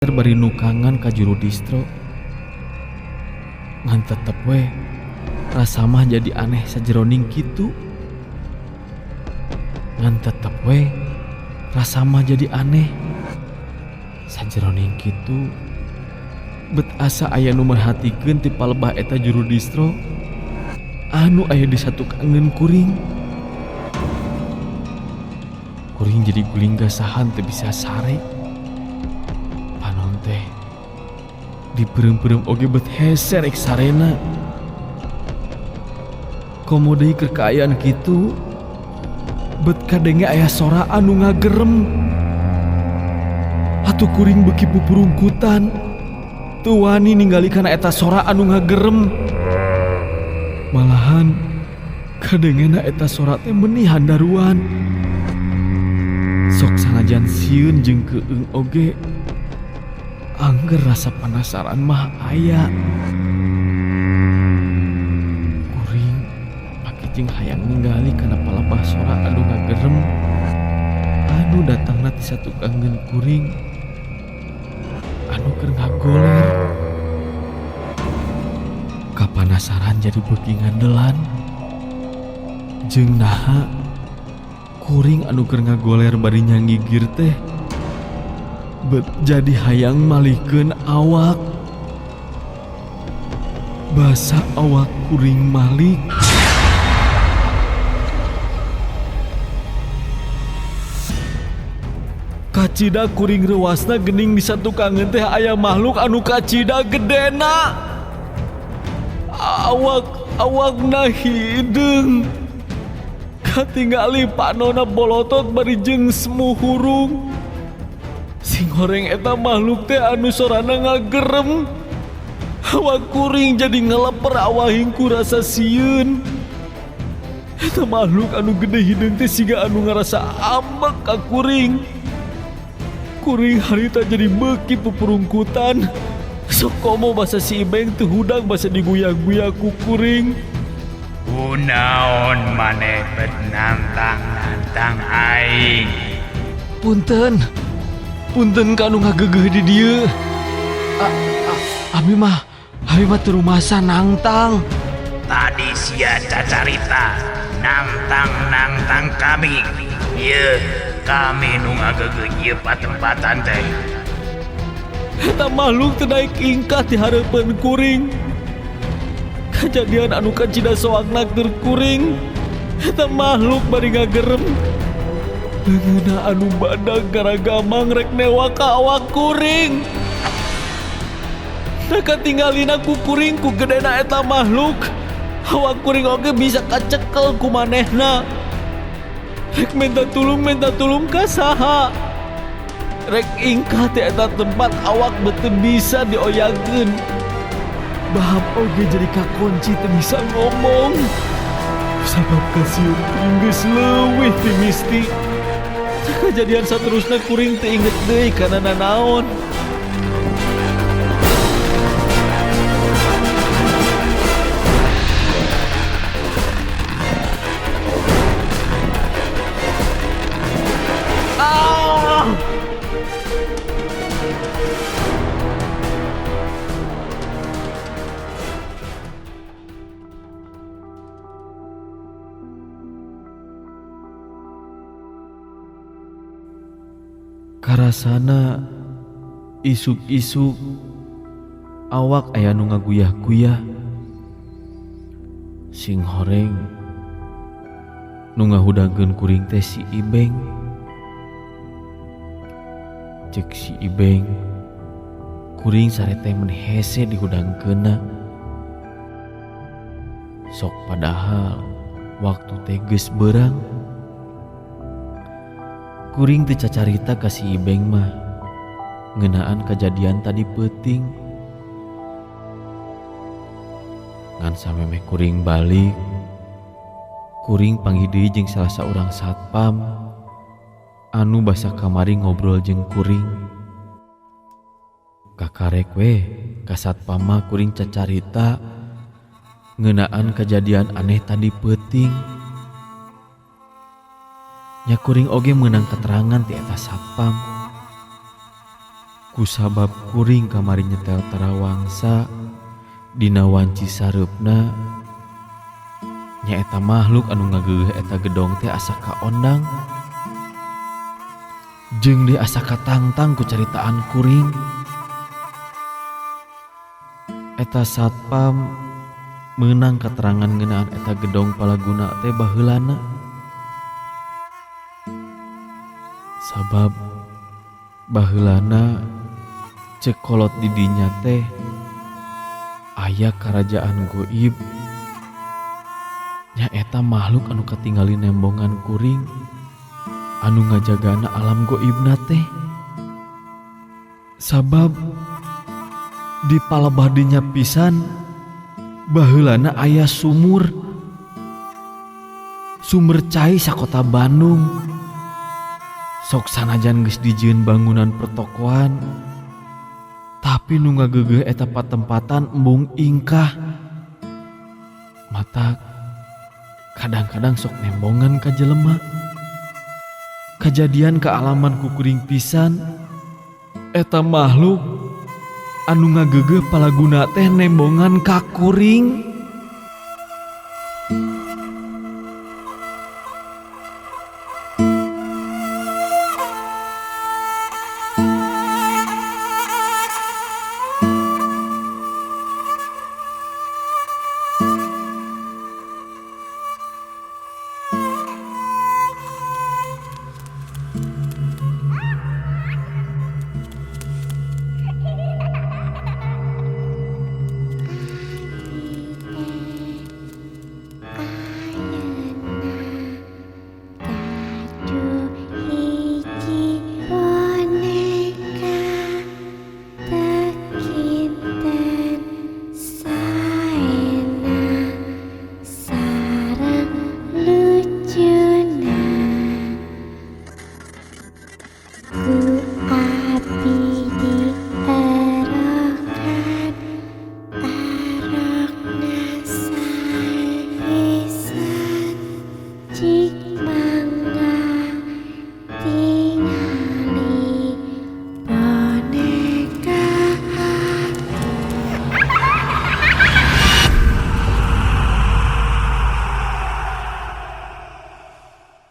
Bari nukangan ka juru distro. Ngan tetep we rasa mah jadi aneh sajeroning kitu. Ngan tetep we rasa mah jadi aneh sajeroning kitu. Bet asa aya nu merhatikeun ti palebah eta juru distro anu aya di satukangeun kuring. Kuring jadi guling gasahan teu bisa sare. Panon teh dipeureum-peureum oge bet hese rek sarena. Komo deui keur kaayaan kitu bet kadenge aya sora anu ngagerem. Atuh kuring beuki pupurungkutan. Teu wani ningali kana eta sora anu ngagerem. Malahan kadengena eta sora teh meuni handaruan. Sok sanajan sieun jeung keung oge angger rasa penasaran mah aya. Kuring make jeung hayang ningali kana palebah sora anu ngagerem anu datangna ti satukangeun kuring anu keur ngagoler. Kapanasaran jadi beuki ngandelan. Jeung naha kuring anu keur ngagoler bari nyanggigir teh bet jadi hayang malihkeun awak. Basa awak kuring malik. Kacida kuring reuasna geuning di satukangeun teh aya makhluk anu kacida gedena. Awak awakna hideung. Katingali panona bolotot bari jeung semu hurung. Sing horeng eta makhluk teh anu sorana ngagerem. Awak kuring jadi ngeleper awahing ku rasa sieun. Eta makhluk anu gede hideung teh siga anu ngarasa ambek ka kuring. Kuring harita jadi beuki pupurungkutan. Sok komo basa si Ibeng teu hudang basa diguyah-guyah ku kuring. Kunaon maneh bet nantang-nantang aing? Punten. Punten ka anu ngagegeuh di dieu. Abi mah teu rumasa nangtang. Tadi sia cacarita nantang-nantang kami. Yeuh, kami nu ngagegeuh ieu patempatan teh. Eta makhluk teu daek ingkah ti hareupeun kuring. Kajadian anu kacida soakna keur kuring. Eta makhluk bari ngagerem. Leungeunna anu badag garagamang rek newak ka awak kuring. Nah katinggalina ku kuring ku gedena eta makhluk. Awak kuring oge bisa kacekel ku manehna. Rek minta tulung ka saha? Rek ingkah ti eta tempat awak beuteung bisa dioyagkeun. Baham oge jadi kakunci teu bisa ngomong. Sabab kasieun kuring geus leuwih ti misti. Kejadian saterusna kuring teu inget deui kana nanaon. Ah! Karasana isuk-isuk awak aya nu ngaguyah-guyah. Sing horeng nu ngahudangkeun kuring teh si Ibeng. Ceuk si Ibeng, kuring sare teh mun hese dihudangkeunna. Sok padahal waktu teh geus beurang. Kuring teu cacarita ka si Ibeng mah ngeunaan kajadian tadi peuting. Ngan samemeh kuring balik, kuring panggih deui jeung salah saurang satpam anu basa kamari ngobrol jeung kuring. Kakarek we ka satpam mah kuring cacarita ngeunaan kajadian aneh tadi peuting. Nya kuring oge meunang keterangan ti eta satpam. Kusabab kuring kamari nyetel tarawangsa dina wanci sareupna nyaeta makhluk anu ngageugeuh eta gedong teh asa kaondang jeung di asa katangtang ku caritaan kuring. Eta satpam meunang katerangan ngeunaan eta gedong palaguna teh baheulana. Sabab baheulana cek kolot di dinya teh aya karajaan goib, nyaeta makhluk anu katingali nembongan kuring anu ngajagana alam goibna teh. Sabab di palebah dinya pisan baheulana aya sumur, sumber cai sakota Bandung. Sok sanajan geus dijieun bangunan pertokoan, tapi nu ngageugeuh eta patempatan embung ingkah. Mata kadang-kadang sok nembongan ka jelema. Kajadian kaalaman ku kuring pisan, eta makhluk anu ngageugeuh palaguna teh nembongan ka kuring.